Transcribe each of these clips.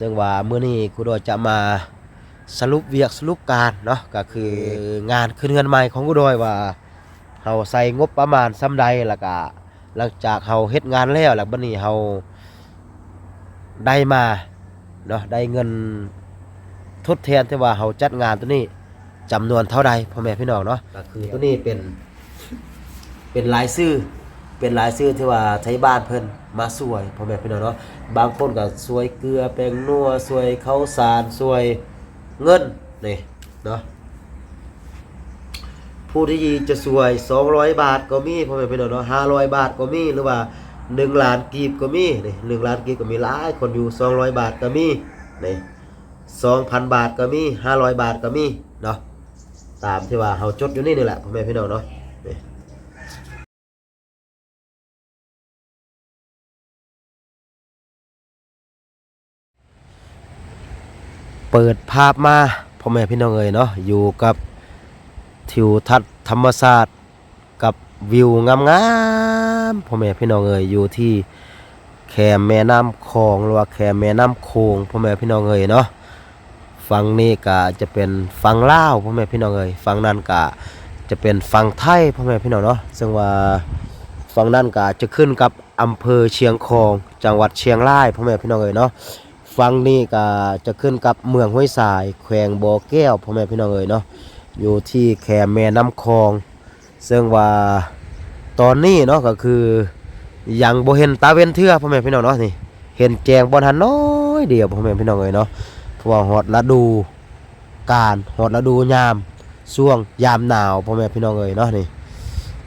ເຊິ່ງວ່າມື້ນີ້ຄູດອຍຈະມາສະຫຼຸບວຽກສະຫຼຸບການເນາະ ກໍຄືງານຂຶ້ນເຮືອນໃໝ່ຂອງຄູດອຍວ່າເຮົາໃຊ້ງົບປະມານສ່ຳໃດ ແລ້ວກະຫຼັງຈາກເຮົາເຮັດງານແລ້ວ ແລ້ວບັດນີ້ເຮົາໄດ້ມາເນາະ ໄດ້ເງິນທົດແທນທີ່ວ່າເຮົາຈັດງານໂຕນີ້ ຈຳນວນເທົ່າໃດ ພໍ່ແມ່ພີ່ນ້ອງເນາະ. ກໍຄືໂຕນີ້ເປັນ ເປັນລາຍຊື່ ເປັນລາຍຊື່ທີ່ວ່າໄທບ້ານເພິ່ນມາຊ່ວຍ ພໍ່ແມ່ພີ່ນ້ອງເນາະ. ບາງຄົນກໍຊ່ວຍເກືອແປ້ງນົວ ຊ່ວຍເຂົ້າສານ ຊ່ວຍເງິນນີ້ເນາະ. ຜູ້ທີ່ຈະຊ່ວຍສອງຮ້ອຍບາດກໍມີ ພໍ່ແມ່ພີ່ນ້ອງເນາະ, ຫ້າຮ້ອຍບາດກໍມີ ຫຼືວ່າໜຶ່ງລ້ານກີບກໍມີນີ້ ໜຶ່ງລ້ານກີບກໍມີ ຫຼາຍຄົນຢູ່ ສອງຮ້ອຍບາດກໍມີນີ້ ສອງພັນບາດກໍມີ ຫ້າຮ້ອຍບາດກໍມີເນາະ ຕາມທີ່ວ່າເຮົາຈົດຢູ່ນີ້ນີ້ແຫຼະ ພໍ່ແມ່ພີ່ນ້ອງເນາະ. ເປີດພາບມາ ພໍ່ແມ່ພີ່ນ້ອງເອີຍເນາະ ຢູ່ກັບທິວທັດທຳມະຊາດ ກັບວິວງາມໆ ພໍ່ແມ່ພີ່ນ້ອງເອີຍ ຢູ່ທີ່ແຄມແມ່ນ້ຳຂອງ ຫຼືວ່າແຄມແມ່ນ້ຳໂຂງ ພໍ່ແມ່ພີ່ນ້ອງເອີຍເນາະ. ຝັ່ງນີ້ກະຈະເປັນຝັ່ງລາວ ພໍ່ແມ່ພີ່ນ້ອງເອີຍ, ຝັ່ງນັ້ນກະຈະເປັນຝັ່ງໄທ ພໍ່ແມ່ພີ່ນ້ອງເນາະ. ເຊິ່ງວ່າຝັ່ງນັ້ນກະຈະຂຶ້ນກັບອຳເພີຊຽງຂອງ ຈັງຫວັດຊຽງລາຍ ພໍ່ແມ່ພີ່ນ້ອງເອີຍເນາະ. ຝັ່ງນີ້ກະຈະຂຶ້ນກັບເມືອງຫ້ວຍຊາຍ ແຂວງບໍ່ແກ້ວ ພໍ່ແມ່ພີ່ນ້ອງເອີຍເນາະ, ຢູ່ທີ່ແຄມແມ່ນ້ຳຂອງ. ເຊິ່ງວ່າຕອນນີ້ເນາະ ກໍຄືຍັງບໍ່ເຫັນຕາເວັນເທື່ອ ພໍ່ແມ່ພີ່ນ້ອງເນາະ. ນີ້ເຫັນແຈ້ງບ່ອນຫັ້ນໜ້ອຍດຽວ ພໍ່ແມ່ພີ່ນ້ອງເອີຍເນາະ, ເພາະວ່າຮອດລະດູການ ຮອດລະດູຍາມ ຊ່ວງຍາມໜາວ ພໍ່ແມ່ພີ່ນ້ອງເອີຍເນາະ. ນີ້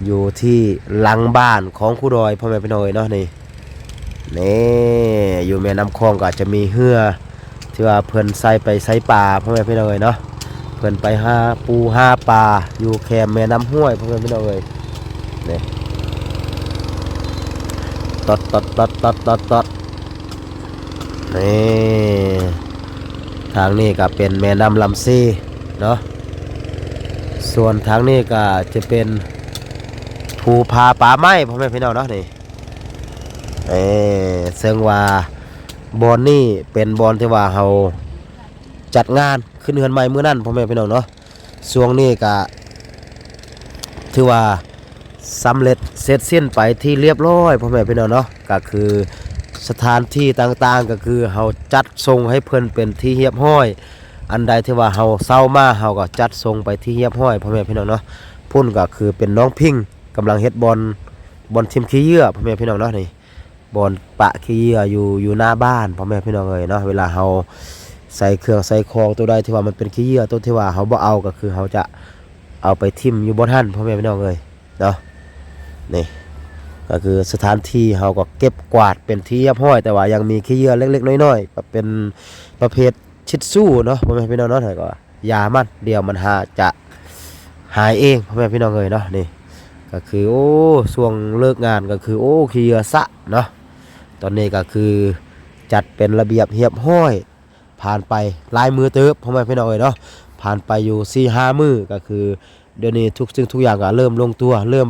ຢູ່ທີ່ຫຼັງບ້ານຂອງຄູດອຍ ພໍ່ແມ່ພີ່ນ້ອງເອີຍເນາະ. ນີ້ ນີ້ຢູ່ແມ່ນ້ຳຂອງກໍຈະມີເຮືອ ທີ່ວ່າເພິ່ນໃຊ້ໄປໃຊ້ປາ ພໍ່ແມ່ພີ່ນ້ອງເອີຍເນາະ, ເພິ່ນໄປຫາປູຫາປາຢູ່ແຄມແມ່ນ້ຳຫ້ວຍ ພໍ່ແມ່ພີ່ນ້ອງເອີຍ. ນີ້ ຕອດໆໆໆໆ ນີ້ ທາງນີ້ກໍເປັນແມ່ນ້ຳລຳຊີເນາະ, ສ່ວນທາງນີ້ກໍຈະເປັນພູຜາປ່າໄມ້ ພໍ່ແມ່ພີ່ນ້ອງເນາະ. ນີ້ ເອີ ເຊິ່ງວ່າບ່ອນນີ້ເປັນບ່ອນທີ່ວ່າເຮົາຈັດງານຂຶ້ນເຮືອນໃໝ່ມື້ນັ້ນ ພໍ່ແມ່ພີ່ນ້ອງເນາະ. ຊ່ວງນີ້ກະຖືວ່າສຳເລັດເສັດສິ້ນໄປທີ່ລຽບຮ້ອຍ ພໍ່ແມ່ພີ່ນ້ອງເນາະ, ກະຄືສະຖານທີ່ຕ່າງໆ ກະຄືເຮົາຈັດສົ່ງໃຫ້ເພິ່ນເປັນທີ່ຮຽບຮ້ອຍ. ອັນໃດທີ່ວ່າເຮົາເຊົ່າມາ ເຮົາກໍຈັດສົ່ງໄປທີ່ຮຽບຮ້ອຍ ພໍ່ແມ່ພີ່ນ້ອງເນາະ. ພຸ້ນກໍຄືເປັນນ້ອງພິງ ກຳລັງເຮັດບ່ອນ ບ່ອນຖິ້ມຂີ້ເຫຍື້ອ ພໍ່ແມ່ພີ່ນ້ອງເນາະ. ນີ້ ບ່ອນປະຂີ້ເຫຍື້ອຢູ່ ຢູ່ໜ້າບ້ານ ພໍ່ແມ່ພີ່ນ້ອງເອີຍເນາະ. ເວລາເຮົາໃສ່ເຄື່ອງໃສ່ຂອງ ໂຕໃດທີ່ວ່າມັນເປັນຂີ້ເຫຍື້ອ ໂຕທີ່ວ່າເຮົາບໍ່ເອົາ ກໍຄືເຮົາຈະເອົາໄປຖິ້ມຢູ່ບ່ອນຫັ້ນ ພໍ່ແມ່ພີ່ນ້ອງເອີຍເນາະ. ນີ້ກໍຄືສະຖານທີ່ເຮົາກໍເກັບກວາດເປັນທີ່ຮຽບຮ້ອຍ ແຕ່ວ່າຍັງມີຂີ້ເຫຍື້ອເລັກໆນ້ອຍໆ ເປັນປະເພດ ທິດຊູເນາະ ພໍ່ແມ່ພີ່ນ້ອງເນາະ, ແລ້ວກໍຢາມັນ ດຽວມັນຫາຈະຫາຍເອງ ພໍ່ແມ່ພີ່ນ້ອງເອີຍເນາະ. ນີ້ກໍຄື ໂອ້ ຊ່ວງເລີກງານກໍຄື ໂອ້ ຂີ້ເຫຍື້ອຊະເນາະ. ຕອນນີ້ກໍຄືຈັດເປັນລະບຽບຮຽບຮ້ອຍ ຜ່ານໄປຫຼາຍມື້ເຕີບ ພໍ່ແມ່ພີ່ນ້ອງເອີຍເນາະ, ຜ່ານໄປຢູ່ສີ່ຫ້າມື້ ກໍຄືດຽວນີ້ທຸກສິ່ງທຸກຢ່າງກໍເລີ່ມລົງຕົວ ເລີ່ມ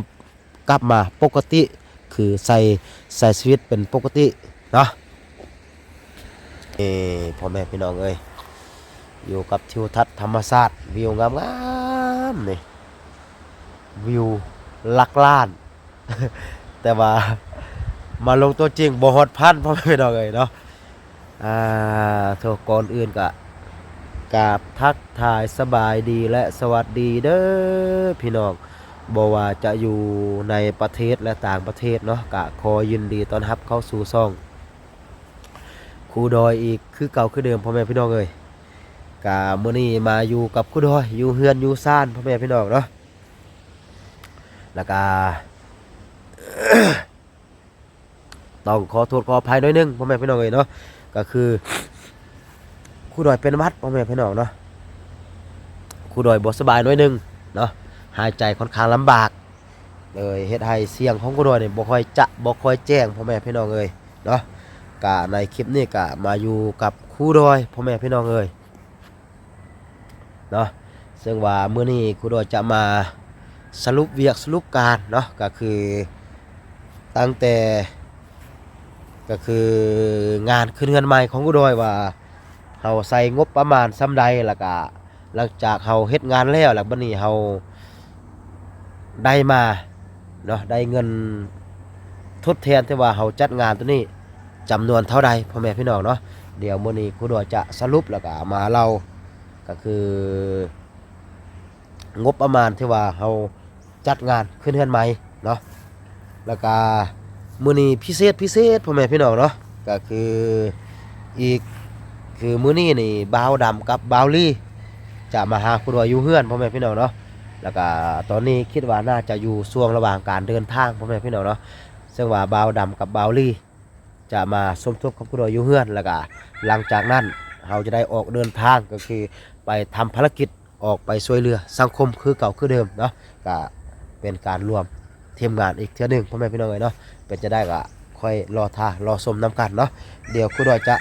ກັບມາປົກກະຕິ ຄືໃຊ້ ໃຊ້ຊີວິດເປັນປົກກະຕິເນາະ. ເອີ ພໍ່ແມ່ພີ່ນ້ອງເອີຍ ຢູ່ກັບທິວທັດທຳມະຊາດ ວິວງາມໆ ນີ້ ວິວຫຼັກລ້ານ ແຕ່ວ່າມາລົງຕົວຈິງບໍ່ຮອດພັນ ພໍ່ແມ່ພີ່ນ້ອງເອີຍເນາະ. ອ່າ ໂທ ກ່ອນອື່ນກະກາບທັກທາຍສະບາຍດີ ແລະ ສະຫວັດດີເດີພີ່ນ້ອງ ບໍ່ວ່າຈະຢູ່ໃນປະເທດ ແລະ ຕ່າງປະເທດເນາະ, ກະຂໍຍິນດີຕ້ອນຮັບເຂົ້າສູ່ຊ່ອງຄູດອຍອີກຄືເກົ່າຄືເດີມ ພໍ່ແມ່ພີ່ນ້ອງເອີຍ. ກະມື້ນີ້ມາຢູ່ກັບຄູດອຍ ຢູ່ເຮືອນຢູ່ຊານ ພໍ່ແມ່ພີ່ນ້ອງເນາະ, ແລ້ວກະ ຕ້ອງຂໍໂທດຂໍອະໄພໜ້ອຍໜຶ່ງ ພໍ່ແມ່ພີ່ນ້ອງເອີຍເນາະ, ກໍຄືຄູດອຍເປັນຫວັດ ພໍ່ແມ່ພີ່ນ້ອງເນາະ, ຄູດອຍບໍ່ສະບາຍໜ້ອຍໜຶ່ງເນາະ, ຫາຍໃຈຄ່ອນຂ້າງລຳບາກ ເລີຍເຮັດໃຫ້ສຽງຂອງຄູດອຍນີ້ບໍ່ຄ່ອຍຈະ ບໍ່ຄ່ອຍແຈ້ງ ພໍ່ແມ່ພີ່ນ້ອງເອີຍເນາະ. ກະໃນຄລິບນີ້ກະມາຢູ່ກັບຄູດອຍ ພໍ່ແມ່ພີ່ນ້ອງເອີຍ ເນາະ, ເຊິ່ງວ່າມື້ນີ້ຄູດອຍຈະມາສະຫຼຸບວຽກສະຫຼຸບການເນາະ, ກໍຄືຕັ້ງແຕ່ ກໍຄືງານຂຶ້ນເຮືອນໃໝ່ຂອງຄູດອຍວ່າ ເຮົາໃຊ້ງົບປະມານສ່ຳໃດ ແລ້ວກະຫຼັງຈາກເຮົາເຮັດງານແລ້ວ ແລ້ວບັດນີ້ເຮົາໄດ້ມາເນາະ ໄດ້ເງິນທົດແທນທີ່ວ່າເຮົາຈັດງານໂຕນີ້ ຈຳນວນເທົ່າໃດ ພໍ່ແມ່ພີ່ນ້ອງເນາະ. ດຽວມື້ນີ້ຄູດອຍຈະສະຫຼຸບ ແລ້ວກະມາເລົ່າ ກະຄືງົບປະມານທີ່ວ່າເຮົາ ຈັດງານຂຶ້ນເຮືອນໃໝ່ເນາະ. ແລ້ວກະມື້ນີ້ພິເສດພິເສດ ພໍ່ແມ່ພີ່ນ້ອງເນາະ ກະຄືອີກ ຄືມື້ນີ້ນີ້ບ່າວດຳກັບບ່າວລີຈະມາຫາຄູດອຍຢູ່ເຮືອນ ພໍ່ແມ່ພີ່ນ້ອງເນາະ. ແລ້ວກະຕອນນີ້ຄິດວ່າໜ້າຈະຢູ່ຊ່ວງລະຫວ່າງການເດີນທາງ ພໍ່ແມ່ພີ່ນ້ອງເນາະ. ເຊິ່ງວ່າບ່າວດຳກັບບ່າວລີຈະມາສົມທົບກັບຄູດອຍຢູ່ເຮືອນ ແລ້ວກະຫຼັງຈາກນັ້ນເຮົາຈະໄດ້ອອກເດີນທາງ ກະຄືໄປທຳພາລະກິດ ອອກໄປຊ່ວຍເຫຼືອສັງຄົມຄືເກົ່າຄືເດີມເນາະ. ກະເປັນການລວມທີມງານອີກເທື່ອໜຶ່ງ ພໍ່ແມ່ພີ່ນ້ອງເອີຍເນາະ. ເປັນຈັ່ງໃດກະຄ່ອຍລໍຖ້າລໍຊົມນຳກັນເນາະ. ດຽວຄູດອຍຈະ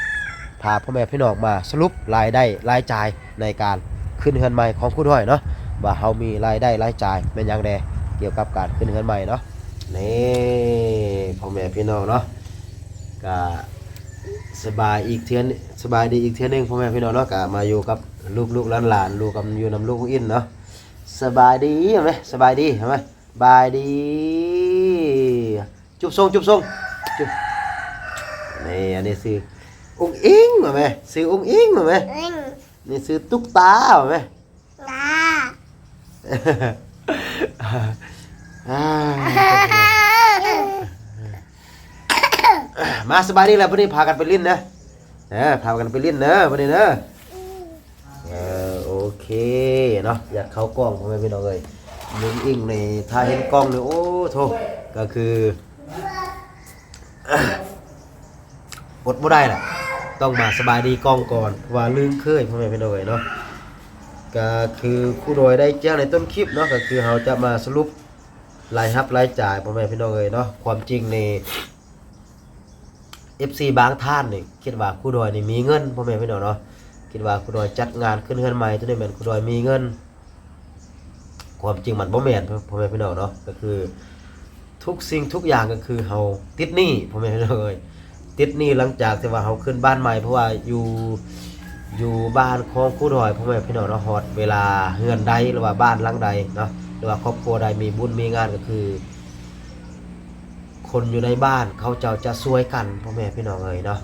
ພາພໍ່ແມ່ພີ່ນ້ອງມາສະຫຼຸບລາຍໄດ້ລາຍຈ່າຍໃນການຂຶ້ນເຮືອນໃໝ່ຂອງຄູດອຍເນາະ ວ່າເຮົາມີລາຍໄດ້ລາຍຈ່າຍແມ່ນຫຍັງແດ່ ກ່ຽວກັບການຂຶ້ນເຮືອນໃໝ່ເນາະ. ນີ້ ພໍ່ແມ່ພີ່ນ້ອງເນາະ ກະສະບາຍອີກເທື່ອ ສະບາຍດີອີກເທື່ອໜຶ່ງ ພໍ່ແມ່ພີ່ນ້ອງເນາະ. ກະມາຢູ່ກັບລູກໆຫຼານໆ ຢູ່ກັບ ຢູ່ນຳລູກຂອງອິນເນາະ. ສະບາຍດີ ເຫັນໄໝ? ສະບາຍດີ ເຫັນໄໝ? ບາຍດີ ຈຸບສົ່ງ ຈຸບສົ່ງ ຈຸບ. ນີ້ ອັນນີ້ຊື່ອຸ້ງອິງ ເຫັນໄໝ? ຊື່ອຸ້ງອິງ ເຫັນໄໝ? ອືມ ນີ້ຊື່ຕຸກຕາ ເຫັນໄໝ? ຕາ ອ່າ ມາ ສະບາຍດີແລ້ວ ບັດນີ້ພາກັນໄປຫຼິ້ນເດີ ເອີ ພາກັນໄປຫຼິ້ນເດີ ບັດນີ້ເດີ. ເອີ ໂອເຄເນາະ ຢາກເຂົ້າກ້ອງ ພໍ່ແມ່ພີ່ນ້ອງເອີຍ. ລຸງອິງນີ້ ຖ້າເຫັນກ້ອງນີ້ ໂອ້ໂທ້ ກະຄື ອົດບໍ່ໄດ້ລະ ຕ້ອງມາສະບາຍດີກ້ອງກ່ອນ ເພາະວ່າລືມເຄີຍ ພໍ່ແມ່ພີ່ນ້ອງເອີຍເນາະ. ກະຄືຄູດອຍໄດ້ແຈ້ງໃນຕົ້ນຄລິບເນາະ ກະຄືເຮົາຈະມາສະຫຼຸບລາຍຮັບລາຍຈ່າຍ ພໍ່ແມ່ພີ່ນ້ອງເອີຍເນາະ. ຄວາມຈິງນີ້ ເອັຟຊີບາງທ່ານນີ້ຄິດວ່າຄູດອຍນີ້ມີເງິນ ພໍ່ແມ່ພີ່ນ້ອງເນາະ ຄິດວ່າຄູດອຍຈັດງານຂຶ້ນເຮືອນໃໝ່ໂຕນີ້ແມ່ນຄູດອຍມີເງິນ. ຄວາມຈິງມັນບໍ່ແມ່ນ ພໍ່ແມ່ພີ່ນ້ອງເນາະ ກະຄືທຸກສິ່ງທຸກຢ່າງກະຄືເຮົາຕິດໜີ້ ພໍ່ແມ່ພີ່ນ້ອງເອີຍ. ຕິດໜີ້ຫຼັງຈາກທີ່ວ່າເຮົາຂຶ້ນບ້ານໃໝ່ ເພາະວ່າຢູ່ ຢູ່ບ້ານຂອງຄູດອຍ ພໍ່ແມ່ພີ່ນ້ອງເນາະ ຮອດເວລາເຮືອນໃດ ຫຼືວ່າບ້ານຫຼັງໃດເນາະ ຫຼືວ່າຄອບຄົວໃດມີບຸນມີງານ ກະຄື ຄົນຢູ່ໃນບ້ານເຂົາເຈົ້າຈະຊ່ວຍກັນ ພໍ່ແມ່ພີ່ນ້ອງເອີຍເນາະ.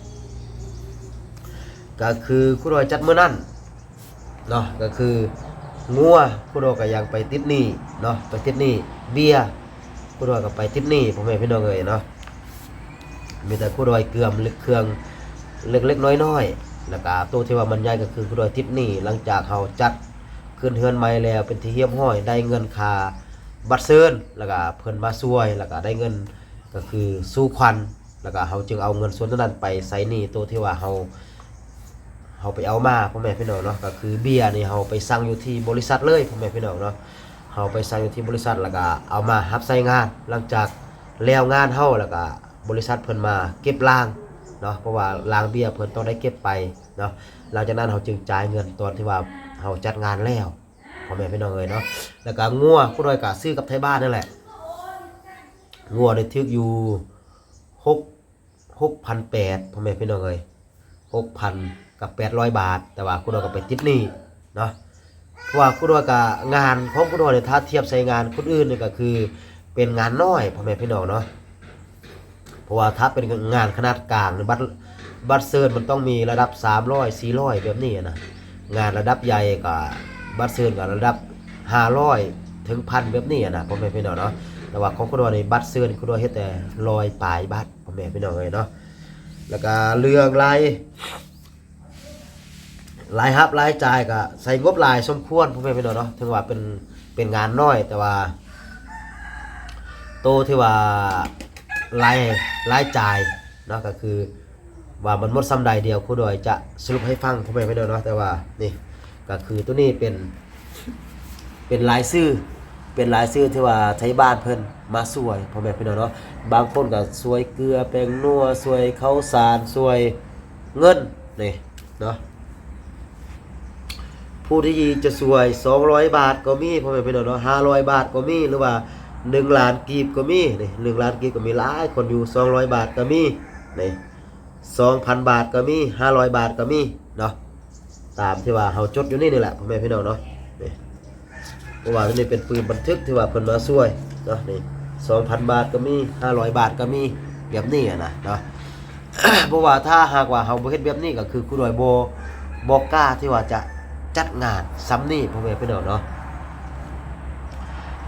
ກະຄືຄູດອຍຈັດມື້ນັ້ນເນາະ ກະຄືງົວຄູດອຍກະຍັງໄປຕິດໜີ້ເນາະ ໄປຕິດໜີ້ເບຍ ຄູດອຍກະໄປຕິດໜີ້ ພໍ່ແມ່ພີ່ນ້ອງເອີຍເນາະ. ມີແຕ່ຄູດອຍເກືອມເຄື່ອງເລັກໆນ້ອຍໆ ແລ້ວກະໂຕທີ່ວ່າມັນໃຫຍ່ກະຄືຄູດອຍຕິດໜີ້ ຫຼັງຈາກເຮົາຈັດຂຶ້ນເຮືອນໃໝ່ແລ້ວເປັນທີ່ຮຽບຮ້ອຍ ໄດ້ເງິນຄ່າບັດເຊີນ ແລ້ວກະເພິ່ນມາຊ່ວຍ ແລ້ວກະໄດ້ເງິນ ກະຄືສູ່ຂວັນ ແລ້ວກະເຮົາຈຶ່ງເອົາເງິນສ່ວນນັ້ນໄປໃຊ້ໜີ້ໂຕທີ່ວ່າເຮົາ ເຮົາໄປເອົາມາ ພໍ່ແມ່ພີ່ນ້ອງເນາະ. ກະຄືເບຍນີ້ເຮົາໄປສັ່ງຢູ່ທີ່ບໍລິສັດເລີຍ ພໍ່ແມ່ພີ່ນ້ອງເນາະ ເຮົາໄປສັ່ງຢູ່ທີ່ບໍລິສັດ ແລ້ວກະເອົາມາຮັບໃຊ້ງານ. ຫຼັງຈາກແລ້ວງານເຮົາ ແລ້ວກະບໍລິສັດເພິ່ນມາເກັບລາງເນາະ ເພາະວ່າລາງເບຍເພິ່ນຕ້ອງໄດ້ເກັບໄປເນາະ. ຫຼັງຈາກນັ້ນເຮົາຈຶ່ງຈ່າຍເງິນຕອນທີ່ວ່າເຮົາຈັດງານແລ້ວ ພໍ່ແມ່ພີ່ນ້ອງເອີຍເນາະ. ແລ້ວກະງົວຄູດອຍກະຊື້ກັບໄທບ້ານນັ້ນແຫຼະ ງົວໄດ້ຖືກຢູ່ ຫົກ ຫົກພັນແປດ ພໍ່ແມ່ພີ່ນ້ອງເອີຍ ຫົກພັນກັບແປດຮ້ອຍບາດ ແຕ່ວ່າຄູດອຍກະໄປຕິດໜີ້ເນາະ. ເພາະວ່າຄູດອຍກະ ງານຂອງຄູດອຍນີ້ ຖ້າທຽບໃສ່ງານຄົນອື່ນນີ້ກະຄືເປັນງານນ້ອຍ ພໍ່ແມ່ພີ່ນ້ອງເນາະ. ເພາະວ່າຖ້າເປັນງານຂະໜາດກາງນີ້ ບັດ ບັດເຊີນມັນຕ້ອງມີລະດັບສາມຮ້ອຍ ສີ່ຮ້ອຍແບບນີ້ຫັ້ນນະ. ງານລະດັບໃຫຍ່ກະ ບັດເຊີນກະລະດັບຫ້າຮ້ອຍເຖິງພັນແບບນີ້ຫັ້ນນະ ພໍ່ແມ່ພີ່ນ້ອງເນາະ. ແຕ່ວ່າຂອງຄຸນດອຍນີ້ ບັດເຊີນຄຸນດອຍເຮັດແຕ່ຮ້ອຍປາຍບາດ ພໍ່ແມ່ພີ່ນ້ອງເອີຍເນາະ. ແລ້ວກະເລື່ອງລາຍ ລາຍຮັບລາຍຈ່າຍກະໃຊ້ງົບຫຼາຍສົມຄວນ ພໍ່ແມ່ພີ່ນ້ອງເນາະ. ເຖິງວ່າເປັນ ເປັນງານນ້ອຍ ແຕ່ວ່າໂຕທີ່ວ່າລາຍ ລາຍຈ່າຍເນາະ ກະຄື ວ່າມັນໝົດສ່ຳໃດ ດຽວຄູດອຍຈະສະຫຼຸບໃຫ້ຟັງ ພໍ່ແມ່ພີ່ນ້ອງເນາະ. ແຕ່ວ່ານີ້ກະຄືໂຕນີ້ເປັນ ເປັນລາຍຊື່ ເປັນລາຍຊື່ທີ່ວ່າໄທບ້ານເພິ່ນມາຊ່ວຍ ພໍ່ແມ່ພີ່ນ້ອງເນາະ. ບາງຄົນກະຊ່ວຍເກືອແປ້ງນົວ ຊ່ວຍເຂົ້າສານ ຊ່ວຍເງິນນີ້ເນາະ. ຜູ້ທີ່ຈະຊ່ວຍສອງຮ້ອຍບາດກໍມີ ພໍ່ແມ່ພີ່ນ້ອງເນາະ ຫ້າຮ້ອຍບາດກໍມີ ຫຼືວ່າໜຶ່ງລ້ານກີບກໍມີນີ້ ໜຶ່ງລ້ານກີບກໍມີ ຫຼາຍຄົນຢູ່ ສອງຮ້ອຍບາດກໍມີນີ້ ສອງພັນບາດກໍມີ ຫ້າຮ້ອຍບາດກໍມີເນາະ. ຕາມທີ່ວ່າເຮົາຈົດຢູ່ນີ້ນີ້ແຫຼະ ພໍ່ແມ່ພີ່ນ້ອງເນາະ. ນີ້ ເພາະວ່າໂຕນີ້ເປັນປຶ້ມບັນທຶກທີ່ວ່າເພິ່ນມາຊ່ວຍເນາະ. ນີ້ ສອງພັນບາດກໍມີ ຫ້າຮ້ອຍບາດກໍມີ ແບບນີ້ຫັ້ນນະເນາະ. ເພາະວ່າຖ້າຫາກວ່າເຮົາບໍ່ເຮັດແບບນີ້ ກໍຄືຄູດອຍບໍ່ ບໍ່ກ້າທີ່ວ່າຈະຈັດງານສ່ຳນີ້ ພໍ່ແມ່ພີ່ນ້ອງເນາະ.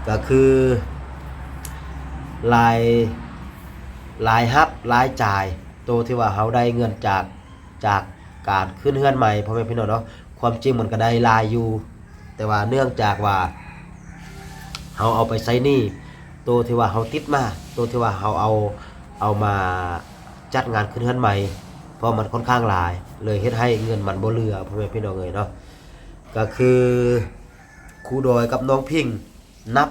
ກໍຄືລາຍ ລາຍຮັບລາຍຈ່າຍ ໂຕທີ່ວ່າເຮົາໄດ້ເງິນຈາກ ຈາກການຂຶ້ນເຮືອນໃໝ່ ພໍ່ແມ່ພີ່ນ້ອງເນາະ. ຄວາມຈິງມັນກໍໄດ້ຫຼາຍຢູ່ ແຕ່ວ່າເນື່ອງຈາກວ່າເຮົາເອົາໄປໃຊ້ໜີ້ ໂຕທີ່ວ່າເຮົາຕິດມາ ໂຕທີ່ວ່າເຮົາເອົາ ເອົາມາຈັດງານຂຶ້ນເຮືອນໃໝ່ ເພາະມັນຄ່ອນຂ້າງຫຼາຍ ເລີຍເຮັດໃຫ້ເງິນມັນບໍ່ເຫຼືອ ພໍ່ແມ່ພີ່ນ້ອງເອີຍເນາະ. ກໍຄືຄູດອຍກັບນ້ອງພິງນັບ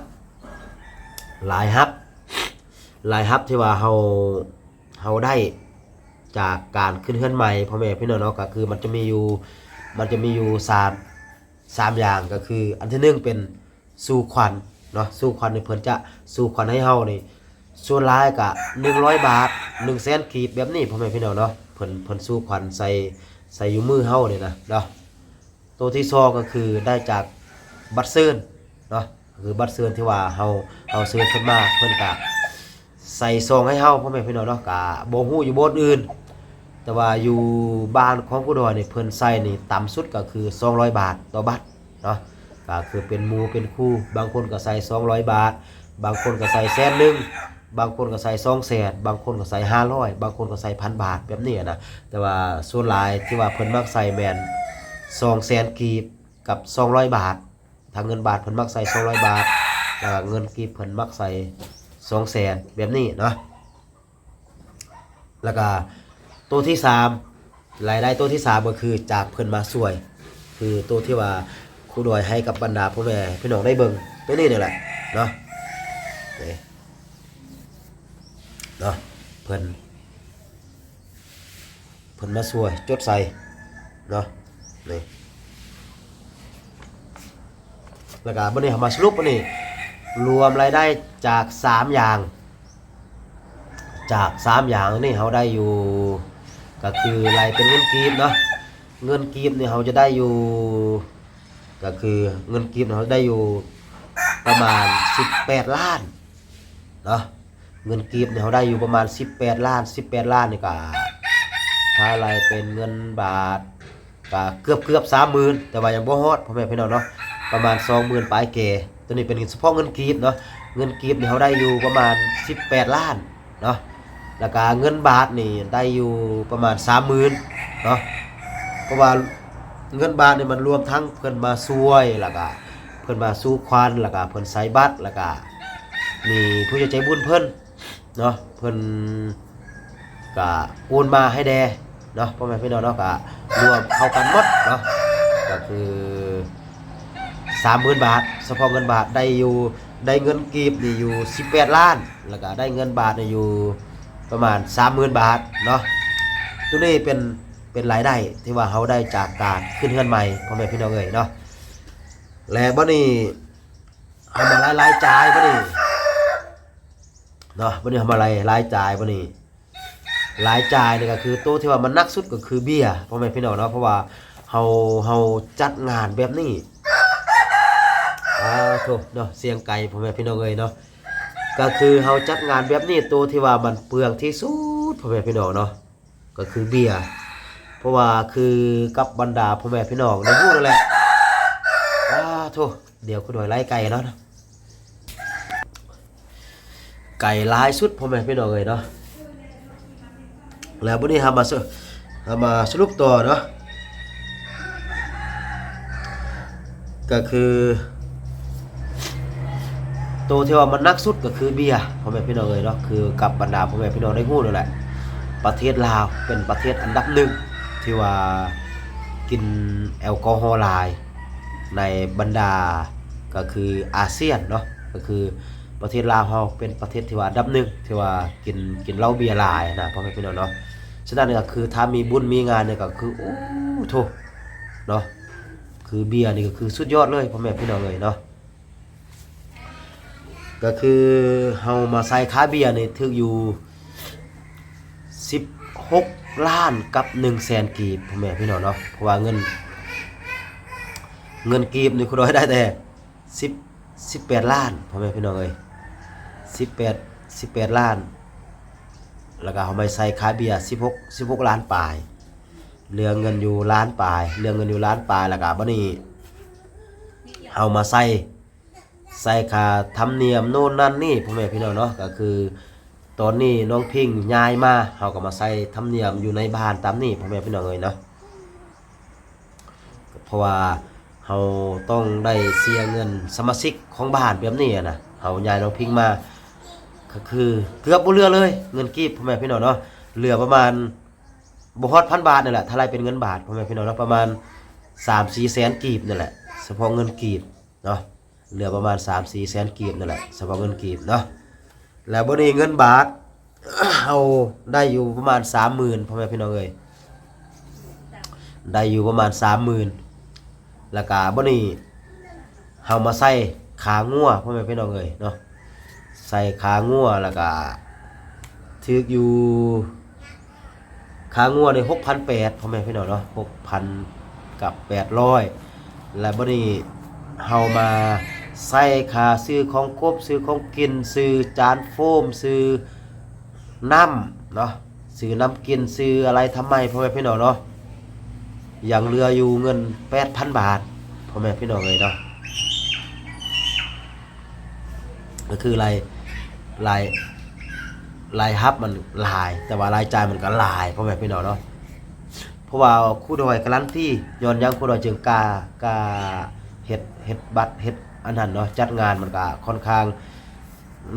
ລາຍຮັບ ລາຍຮັບທີ່ວ່າເຮົາ ເຮົາໄດ້ຈາກການຂຶ້ນເຮືອນໃໝ່ ພໍ່ແມ່ພີ່ນ້ອງເນາະ. ກໍຄືມັນຈະມີຢູ່ ມັນຈະມີຢູ່ສາມ ສາມຢ່າງ ກໍຄືອັນທີໜຶ່ງເປັນສູ່ຂວັນເນາະ. ສູ່ຂວັນນີ້ເພິ່ນຈະສູ່ຂວັນໃຫ້ເຮົານີ້ ສ່ວນຫຼາຍກະໜຶ່ງຮ້ອຍບາດ ໜຶ່ງແສນກີບ ແບບນີ້ ພໍ່ແມ່ພີ່ນ້ອງເນາະ. ເພິ່ນ ເພິ່ນສູ່ຂວັນໃສ່ ໃສ່ຢູ່ມືເຮົານີ້ນະເນາະ. ໂຕທີສອງກໍຄືໄດ້ຈາກບັດເຊີນເນາະ ກໍຄືບັດເຊີນທີ່ວ່າເຮົາ ເຮົາເຊີນເພິ່ນມາ ເພິ່ນກະໃສ່ຊອງໃຫ້ເຮົາ ພໍ່ແມ່ພີ່ນ້ອງເນາະ. ກະບໍ່ຮູ້ຢູ່ບ່ອນອື່ນ ແຕ່ວ່າຢູ່ບ້ານຂອງຄູດອຍນີ້ ເພິ່ນໃສ່ນີ້ຕ່ຳສຸດກໍຄືສອງຮ້ອຍບາດຕໍ່ບັດເນາະ. ກໍຄືເປັນໝູ່ເປັນຄູ່ ບາງຄົນກໍໃສ່ສອງຮ້ອຍບາດ ບາງຄົນກໍໃສ່ແສນໜຶ່ງ ບາງຄົນກໍໃສ່ສອງແສນ ບາງຄົນກໍໃສ່ຫ້າຮ້ອຍ ບາງຄົນກໍໃສ່ພັນບາດ ແບບນີ້ນະ. ແຕ່ວ່າສ່ວນຫຼາຍທີ່ວ່າເພິ່ນມັກໃສ່ແມ່ນສອງແສນກີບກັບສອງຮ້ອຍບາດ ທາງເງິນບາດເພິ່ນມັກໃສ່ສອງຮ້ອຍບາດ ແລ້ວກໍເງິນກີບເພິ່ນມັກໃສ່ສອງແສນ ແບບນີ້ເນາະ. ແລ້ວກໍໂຕທີສາມ ລາຍໄດ້ໂຕທີສາມກໍຄືຈາກເພິ່ນມາຊ່ວຍ ຄືໂຕທີ່ວ່າຄູດອຍໃຫ້ກັບບັນດາພໍ່ແມ່ພີ່ນ້ອງໄດ້ເບິ່ງໂຕນີ້ນີ້ແຫຼະເນາະ. ນີ້ເນາະ ເພິ່ນ ເພິ່ນມາຊ່ວຍຈົດໃສ່ເນາະ. ນີ້ ແລ້ວກໍບັດນີ້ເຮົາມາສະຫຼຸບອັນນີ້ ລວມລາຍໄດ້ຈາກສາມຢ່າງ ຈາກສາມຢ່າງນີ້ເຮົາໄດ້ຢູ່ ກໍຄືລາຍເປັນເງິນກີບເນາະ. ເງິນກີບນີ້ເຮົາຈະໄດ້ຢູ່ ກໍຄືເງິນກີບນີ້ເຮົາໄດ້ຢູ່ປະມານສິບແປດລ້ານເນາະ. ເງິນກີບນີ້ເຮົາໄດ້ຢູ່ປະມານສິບແປດລ້ານ ສິບແປດລ້ານນີ້ກໍ ຖ້າໄລ່ເປັນເງິນບາດ ກະເກືອບໆສາມໝື່ນ ແຕ່ວ່າຍັງບໍ່ຮອດ ພໍ່ແມ່ພີ່ນ້ອງເນາະ ປະມານສອງໝື່ນປາຍແກ່. ໂຕນີ້ເປັນສະເພາະເງິນກີບເນາະ. ເງິນກີບນີ້ເຮົາໄດ້ຢູ່ປະມານສິບແປດລ້ານເນາະ ແລ້ວກະເງິນບາດນີ້ໄດ້ຢູ່ປະມານສາມໝື່ນເນາະ. ເພາະວ່າເງິນບາດນີ້ມັນລວມທັງເພິ່ນມາຊ່ວຍ ແລ້ວກະເພິ່ນມາສູ່ຂວັນ ແລ້ວກະເພິ່ນໃສ່ບັດ ແລ້ວກະມີຜູ້ໃຫຍ່ໃຈບຸນເພິ່ນ ເນາະ ເພິ່ນກະໂອນມາໃຫ້ແດ່ເນາະ ພໍ່ແມ່ພີ່ນ້ອງເນາະ. ກະລວມເຂົ້າກັນໝົດເນາະ ກະຄືສາມໝື່ນບາດ ສະເພາະເງິນບາດໄດ້ຢູ່ ໄດ້ເງິນກີບນີ້ຢູ່ສິບແປດລ້ານ ແລ້ວກະໄດ້ເງິນບາດນີ້ຢູ່ປະມານສາມໝື່ນບາດເນາະ. ໂຕນີ້ເປັນ ເປັນລາຍໄດ້ທີ່ວ່າເຮົາໄດ້ຈາກການຂຶ້ນເຮືອນໃໝ່ ພໍ່ແມ່ພີ່ນ້ອງເອີຍເນາະ. ແລະບັດນີ້ເຮົາມາລາຍ ລາຍຈ່າຍບັດນີ້ ເນາະ. ບັດນີ້ເຮົາມາໄລ່ລາຍຈ່າຍບັດນີ້ ລາຍຈ່າຍນີ້ກໍຄືໂຕທີ່ວ່າມັນໜັກສຸດກໍຄືເບ້ຍ ພໍ່ແມ່ພີ່ນ້ອງເນາະ. ເພາະວ່າເຮົາ ເຮົາຈັດງານແບບນີ້ ອາໂທເນາະ ສຽງໄກ່ ພໍ່ແມ່ພີ່ນ້ອງເອີຍເນາະ. ກໍຄືເຮົາຈັດງານແບບນີ້ ໂຕທີ່ວ່າມັນເປືອງທີ່ສຸດ ພໍ່ແມ່ພີ່ນ້ອງເນາະ ກໍຄືເບ້ຍ ເພາະວ່າຄືກັບບັນດາພໍ່ແມ່ພີ່ນ້ອງໄດ້ຮູ້ນັ້ນແຫຼະ. ອາໂທ ດຽວຄູດອຍໄລ່ໄກ່ເນາະ ໄກ່ຫຼາຍສຸດ ພໍ່ແມ່ພີ່ນ້ອງເອີຍເນາະ. ແລ້ວບັດນີ້ເຮົາມາສະ ເຮົາມາສະຫຼຸບຕໍ່ເນາະ ກໍຄື ໂຕທີ່ວ່າມັນໜັກສຸດກໍຄືເບ້ຍ ພໍ່ແມ່ພີ່ນ້ອງເອີຍເນາະ. ຄືກັບບັນດາພໍ່ແມ່ພີ່ນ້ອງໄດ້ຮູ້ນັ້ນແຫຼະ ປະເທດລາວເປັນປະເທດອັນດັບໜຶ່ງທີ່ວ່າກິນແອລກໍຮໍຫຼາຍໃນບັນດາ ກໍຄືອາຊຽນເນາະ. ກໍຄືປະເທດລາວເຮົາເປັນປະເທດທີ່ວ່າອັນດັບໜຶ່ງທີ່ວ່າກິນ ກິນເຫຼົ້າເບ້ຍຫຼາຍນະ ພໍ່ແມ່ພີ່ນ້ອງເນາະ. ສະນັ້ນກໍຄືຖ້າມີບຸນມີງານນີ້ກໍຄື ໂອ້ໂທ ເນາະ ຄືເບ້ຍນີ້ກໍຄືສຸດຍອດເລີຍ ພໍ່ແມ່ພີ່ນ້ອງເອີຍເນາະ. ກໍຄືເຮົາມາໃສ່ຄ່າເບ້ຍນີ້ຖືກຢູ່ສິບຫົກລ້ານກັບໜຶ່ງແສນກີບ ພໍ່ແມ່ພີ່ນ້ອງເນາະ. ເພາະວ່າເງິນ ເງິນກີບນີ້ຄູດອຍໄດ້ແຕ່ສິບ ສິບແປດລ້ານ ພໍ່ແມ່ພີ່ນ້ອງເອີຍ ສິບແປດ ສິບແປດລ້ານ ແລ້ວກໍເອົາມາໃສ່ຄ່າເບ້ຍສິບຫົກ ສິບຫົກລ້ານປາຍ ເຫຼືອເງິນຢູ່ລ້ານປາຍ ເຫຼືອເງິນຢູ່ລ້ານປາຍ ແລ້ວກໍບັດນີ້ເຮົາມາໃສ່ ໃສ່ຄ່າທຳນຽມໂນ່ນນັ້ນນີ້ ພໍ່ແມ່ພີ່ນ້ອງເນາະ ກໍຄືຕອນນີ້ນ້ອງພິງຍ້າຍມາ ເຮົາກໍມາໃສ່ທຳນຽມຢູ່ໃນບ້ານຕາມນີ້ ພໍ່ແມ່ພີ່ນ້ອງເອີຍເນາະ ເພາະວ່າເຮົາຕ້ອງໄດ້ເສຍເງິນສະມາຊິກຂອງບ້ານແບບນີ້ນະ ເຮົາຍ້າຍນ້ອງພິງມາ ກໍຄືເກືອບບໍ່ເຫຼືອເລີຍເງິນກີບ ພໍ່ແມ່ພີ່ນ້ອງເນາະ ເຫຼືອປະມານ ບໍ່ຮອດພັນບາດນີ້ແຫຼະ ຖ້າໄລ່ເປັນເງິນບາດ ພໍ່ແມ່ພີ່ນ້ອງເນາະ ປະມານສາມສີ່ແສນກີບນີ້ແຫຼະ ສະເພາະເງິນກີບເນາະ ເຫຼືອປະມານສາມສີ່ແສນກີບນີ້ແຫຼະ ສະເພາະເງິນກີບເນາະ ແລ້ວບັດນີ້ເງິນບາດ ເຮົາໄດ້ຢູ່ປະມານສາມໝື່ນ ພໍ່ແມ່ພີ່ນ້ອງເອີຍ ໄດ້ຢູ່ປະມານສາມໝື່ນ ແລ້ວກະບັດນີ້ເຮົາມາໃສ່ຂາງົວ ພໍ່ແມ່ພີ່ນ້ອງເອີຍເນາະ ໃສ່ຂາງົວ ແລ້ວກະຖືກຢູ່ ຄ່າງົວນີ້ຫົກພັນແປດ ພໍ່ແມ່ພີ່ນ້ອງເນາະ ຫົກພັນກັບແປດຮ້ອຍ ແລ້ວບັດນີ້ເຮົາມາໃສ່ຄ່າຊື້ຂອງຄົບ ຊື້ຂອງກິນ ຊື້ຈານໂຟມ ຊື້ນ້ຳເນາະ ຊື້ນ້ຳກິນ ຊື້ອາໄລທຳໄມ ພໍ່ແມ່ພີ່ນ້ອງເນາະ ຍັງເຫຼືອຢູ່ເງິນແປດພັນບາດ ພໍ່ແມ່ພີ່ນ້ອງເອີຍເນາະ. ກໍຄືລາຍ ລາຍ ລາຍຮັບມັນຫຼາຍ ແຕ່ວ່າລາຍຈ່າຍມັນກໍຫຼາຍ ພໍ່ແມ່ພີ່ນ້ອງເນາະ ເພາະວ່າຄູດອຍກາຣັນຕີ ຍ້ອນຫຍັງຄູດອຍຈຶ່ງກ້າ ກ້າເຮັດ ເຮັດບັດ ເຮັດອັນນັ້ນເນາະ ຈັດງານມັນກໍຄ່ອນຂ້າງ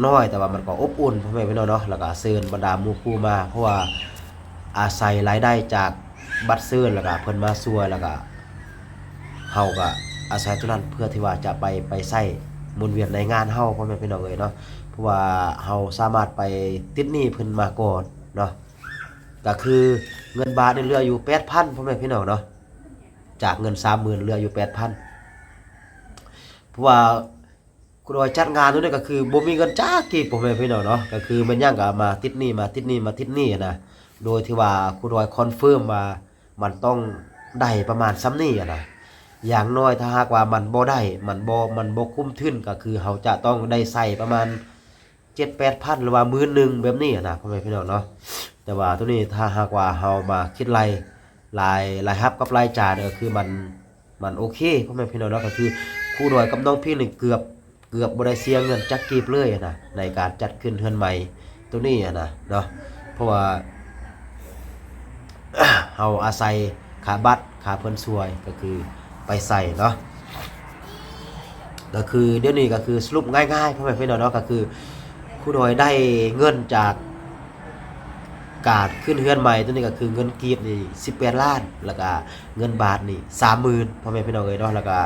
ນ້ອຍ ແຕ່ວ່າມັນກໍອົບອຸ່ນ ພໍ່ແມ່ພີ່ນ້ອງເນາະ ແລ້ວກໍເຊີນບັນດາໝູ່ຄູ່ມາ ເພາະວ່າອາໄສລາຍໄດ້ຈາກບັດເຊີນ ແລ້ວກໍເພິ່ນມາຊ່ວຍ ແລ້ວກໍ ເຮົາກໍອາໄສຕົວນັ້ນເພື່ອທີ່ວ່າຈະໄປ ໄປໃຊ້ໝູນວຽນໃນງານເຮົາ ພໍ່ແມ່ພີ່ນ້ອງເອີຍເນາະ ເພາະວ່າເຮົາສາມາດໄປຕິດໜີ້ເພິ່ນມາກ່ອນເນາະ ກໍຄືເງິນບາດນີ້ເຫຼືອຢູ່ແປດພັນ ພໍ່ແມ່ພີ່ນ້ອງເນາະ ຈາກເງິນສາມໝື່ນເຫຼືອຢູ່ແປດພັນ ເພາະວ່າ ຄູດອຍຈັດງານໂຕນີ້ກໍຄືບໍ່ມີເງິນຈັກກີບ ພໍ່ແມ່ພີ່ນ້ອງເນາະ ກໍຄືແມ່ນຫຍັງກໍມາຕິດໜີ້ ມາຕິດໜີ້ ມາຕິດໜີ້ຫັ້ນນະ ໂດຍທີ່ວ່າຄູດອຍຄອນເຟີມວ່າມັນຕ້ອງໄດ້ປະມານສ່ຳນີ້ຫັ້ນນະ ຢ່າງໜ້ອຍຖ້າຫາກວ່າມັນບໍ່ໄດ້ ມັນບໍ່ ມັນບໍ່ຄຸ້ມທຶນ ກໍຄືເຮົາຈະຕ້ອງໄດ້ໃຊ້ປະມານເຈັດແປດພັນ ຫຼືວ່າໝື່ນໜຶ່ງແບບນີ້ຫັ້ນນະ ພໍ່ແມ່ພີ່ນ້ອງເນາະ ແຕ່ວ່າໂຕນີ້ຖ້າຫາກວ່າເຮົາມາຄິດໄລ່ລາຍ ລາຍຮັບກັບລາຍຈ່າຍນີ້ ກໍຄືມັນ ມັນໂອເຄ ພໍ່ແມ່ພີ່ນ້ອງເນາະ ກໍຄືຄູດອຍກັບນ້ອງພິງນີ້ເກືອບ ເກືອບບໍ່ໄດ້ເສຍເງິນຈັກກີບເລີຍນະ ໃນການຈັດຂຶ້ນເຮືອນໃໝ່ໂຕນີ້ນະເນາະ ເພາະວ່າ ເຮົາອາໄສຄ່າບັດ ຄ່າເພິ່ນຊ່ວຍ ກໍຄືໄປໃສ່ເນາະ ກໍຄືດຽວນີ້ກໍຄືສະຫຼຸບງ່າຍໆ ພໍ່ແມ່ພີ່ນ້ອງເນາະ ກໍຄືຄູດອຍໄດ້ເງິນຈາກ ການຂຶ້ນເຮືອນໃໝ່ໂຕນີ້ກໍຄືເງິນກີບນີ້ສິບແປດລ້ານ ແລ້ວກະເງິນບາດນີ້ສາມໝື່ນ ພໍ່ແມ່ພີ່ນ້ອງເອີຍເນາະ ແລ້ວກະ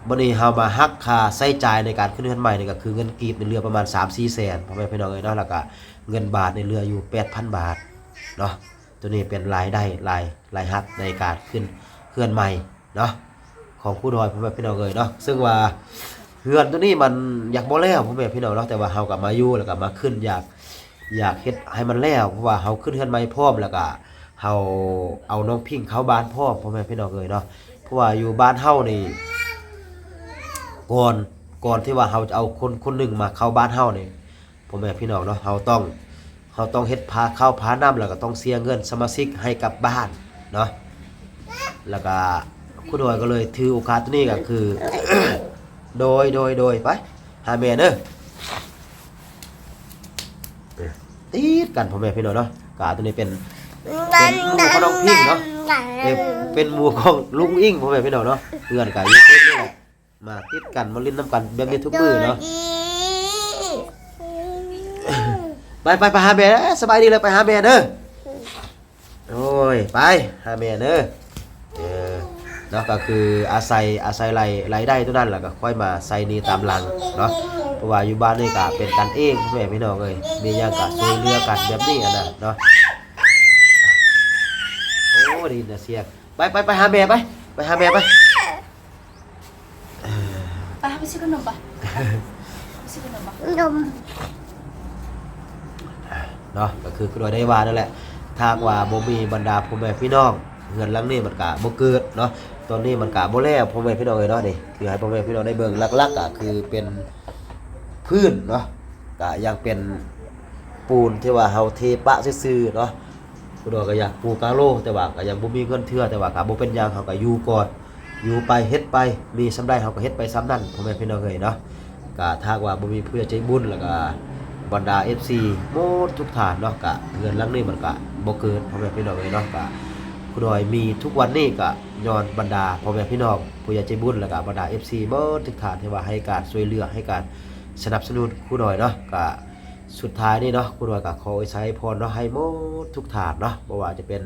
ບັດນີ້ເຮົາມາຫັກຄ່າໃຊ້ຈ່າຍໃນການຂຶ້ນເຮືອນໃໝ່ນີ້ ກໍຄືເງິນກີບນີ້ເຫຼືອປະມານສາມສີ່ແສນ ພໍ່ແມ່ພີ່ນ້ອງເອີຍເນາະ ແລ້ວກະເງິນບາດນີ້ເຫຼືອຢູ່ແປດພັນບາດເນາະ ໂຕນີ້ເປັນລາຍໄດ້ ລາຍ ລາຍຮັບໃນການຂຶ້ນເຮືອນໃໝ່ ເນາະ ຂອງຄູດອຍ ພໍ່ແມ່ພີ່ນ້ອງເອີຍເນາະ ເຊິ່ງວ່າເຮືອນໂຕນີ້ມັນຢາກບໍ່ແລ້ວ ພໍ່ແມ່ພີ່ນ້ອງເນາະ ແຕ່ວ່າເຮົາກໍມາຢູ່ ແລ້ວກໍມາຂຶ້ນ ຢາກ ຢາກເຮັດໃຫ້ມັນແລ້ວ ເພາະວ່າເຮົາຂຶ້ນເຮືອນໃໝ່ພ້ອມ ແລ້ວກໍເຮົາເອົານ້ອງພິງເຂົ້າບ້ານພ້ອມ ພໍ່ແມ່ພີ່ນ້ອງເອີຍເນາະ ເພາະວ່າຢູ່ບ້ານເຮົານີ້ ກ່ອນ ກ່ອນທີ່ວ່າເຮົາຈະເອົາຄົນຄົນໜຶ່ງມາເຂົ້າບ້ານເຮົານີ້ ພໍ່ແມ່ພີ່ນ້ອງເນາະ ເຮົາຕ້ອງ ເຮົາຕ້ອງເຮັດພາເຂົ້າພານ້ຳ ແລ້ວກໍຕ້ອງເສຍເງິນສະມາຊິກໃຫ້ກັບບ້ານເນາະ ແລ້ວກໍຄູດອຍກໍເລີຍຖືໂອກາດໂຕນີ້ກໍຄື ໂດຍ ໂດຍ ໂດຍ ໄປຫາແມ່ເດີ ຕິດກັນ ພໍ່ແມ່ພີ່ນ້ອງເນາະ ກະໂຕນີ້ເປັນ ເປັນໝູ່ຂອງນ້ອງພິງເນາະ ເປັນ ເປັນໝູ່ຂອງລຸງອິງ ພໍ່ແມ່ພີ່ນ້ອງເນາະ ເຮືອນກະຢູ່ເທິງນີ້ແຫຼະ ມາຕິດກັນ ມາຫຼິ້ນນຳກັນແບບນີ້ທຸກມື້ເນາະ ໄປ ໄປ ໄປຫາແມ່ ສະບາຍດີແລ້ວ ໄປຫາແມ່ເດີ ໂອ້ຍ ໄປຫາແມ່ເດີ ເອີ ເນາະ ກໍຄືອາໄສ ອາໄສລາຍ ລາຍໄດ້ໂຕນັ້ນ ແລ້ວກໍຄ່ອຍມາໃຊ້ໜີ້ຕາມຫຼັງເນາະ ເພາະວ່າຢູ່ບ້ານນີ້ກໍເປັນກັນເອງ ພໍ່ແມ່ພີ່ນ້ອງເອີຍ ມີຫຍັງກໍຊ່ວຍເຫຼືອກັນແບບນີ້ຫັ້ນນະເນາະ ໂອ້ ໄດ້ຍິນແຕ່ສຽງ ໄປ ໄປ ໄປຫາແມ່ໄປ ໄປຫາແມ່ໄປ ໄປຫາໄປຊື້ຂະໜົມປະ ໄປຊື້ຂະໜົມປະ ໜົມ ເນາະ ກໍຄື ຄືວ່າໄດ້ວ່ານັ້ນແຫຼະ ຖ້າຫາກວ່າບໍ່ມີບັນດາພໍ່ແມ່ພີ່ນ້ອງ ເຮືອນຫຼັງນີ້ມັນກະບໍ່ເກີດເນາະ ຕອນນີ້ມັນກະບໍ່ແລ້ວ ພໍ່ແມ່ພີ່ນ້ອງເອີຍເນາະ. ນີ້ຄືໃຫ້ພໍ່ແມ່ພີ່ນ້ອງໄດ້ເບິ່ງ ຫຼັກໆກະຄືເປັນພື້ນເນາະ ກະຍັງເປັນປູນທີ່ວ່າເຮົາເທປະຊື່ໆເນາະ. ຜູ້ດອຍກໍຢາກປູກາໂລ ແຕ່ວ່າກໍຍັງບໍ່ມີເງິນເທື່ອ ແຕ່ວ່າກໍບໍ່ເປັນຫຍັງ ເຮົາກໍຢູ່ກ່ອນ ຢູ່ໄປເຮັດໄປ ມີສ່ຳໃດເຮົາກໍເຮັດໄປສ່ຳນັ້ນ ພໍ່ແມ່ພີ່ນ້ອງເອີຍເນາະ. ກະຖ້າຫາກວ່າບໍ່ມີຜູ້ໃຫຍ່ໃຈບຸນ ແລ້ວກະບັນດາເອັຟຊີໝົດທຸກທ່ານເນາະ ກະເຮືອນຫຼັງນີ້ມັນກະບໍ່ເກີດ ພໍ່ແມ່ພີ່ນ້ອງເອີຍເນາະ. ກະຄູດອຍມີທຸກວັນນີ້ກະຍ້ອນບັນດາພໍ່ແມ່ພີ່ນ້ອງ ຜູ້ໃຫຍ່ໃຈບຸນ ແລ້ວກະບັນດາເອັຟຊີໝົດທຸກທ່ານ ທີ່ວ່າໃຫ້ການຊ່ວຍເຫຼືອ ໃຫ້ການສະໜັບສະໜູນຄູດອຍເນາະ. ກະສຸດທ້າຍນີ້ເນາະ ຄູດອຍກະຂໍອວຍໄຊອວຍພອນເນາະ ໃຫ້ໝົດທຸກທ່ານເນາະ ບໍ່ວ່າຈະເປັນ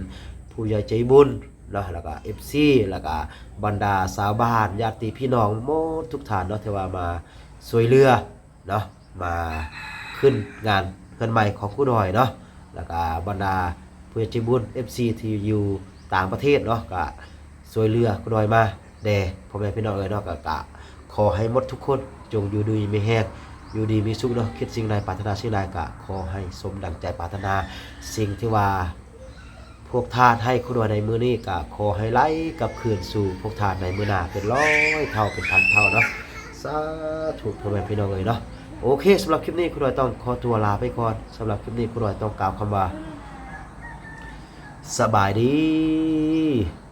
ຜູ້ໃຫຍ່ໃຈບຸນ ເນາະ ແລ້ວກະເອັຟຊີ ແລ້ວກະບັນດາຊາວບ້ານ ຍາດຕິພີ່ນ້ອງໝົດທຸກທ່ານເນາະ ທີ່ວ່າມາຊ່ວຍເຫຼືອເນາະ ມາຂຶ້ນງານເຮືອນໃໝ່ຂອງຄູດອຍເນາະ ແລ້ວກະບັນດາຜູ້ໃຫຍ່ໃຈບຸນ ເອັຟຊີ ທີ່ຢູ່ຕ່າງປະເທດເນາະ ກະຊ່ວຍເຫຼືອຄູດອຍມາແດ່ ພໍ່ແມ່ພີ່ນ້ອງເອີຍເນາະ. ກະ ກະຂໍໃຫ້ໝົດທຸກຄົນ ຈົ່ງຢູ່ດີມີແຮງ ຢູ່ດີມີສຸກເນາະ ຄິດສິ່ງໃດປາດຖະໜາສິ່ງໃດ ກະຂໍໃຫ້ສົມດັ່ງໃຈປາດຖະໜາ. ສິ່ງທີ່ວ່າ ພວກທ່ານໃຫ້ຄູດອຍໃນມື້ນີ້ ກະຂໍໃຫ້ໄຫຼກັບຄືນສູ່ພວກທ່ານໃນມື້ໜ້າເປັນຮ້ອຍເທົ່າເປັນພັນເທົ່າເນາະ. ສາທຸ ພໍ່ແມ່ພີ່ນ້ອງເອີຍເນາະ. ໂອເຄ ສຳລັບຄລິບນີ້ຄູດອຍຕ້ອງຂໍຕົວລາໄປກ່ອນ. ສຳລັບຄລິບນີ້ຄູດອຍຕ້ອງກ່າວຄຳວ່າ ສະບາຍດີ.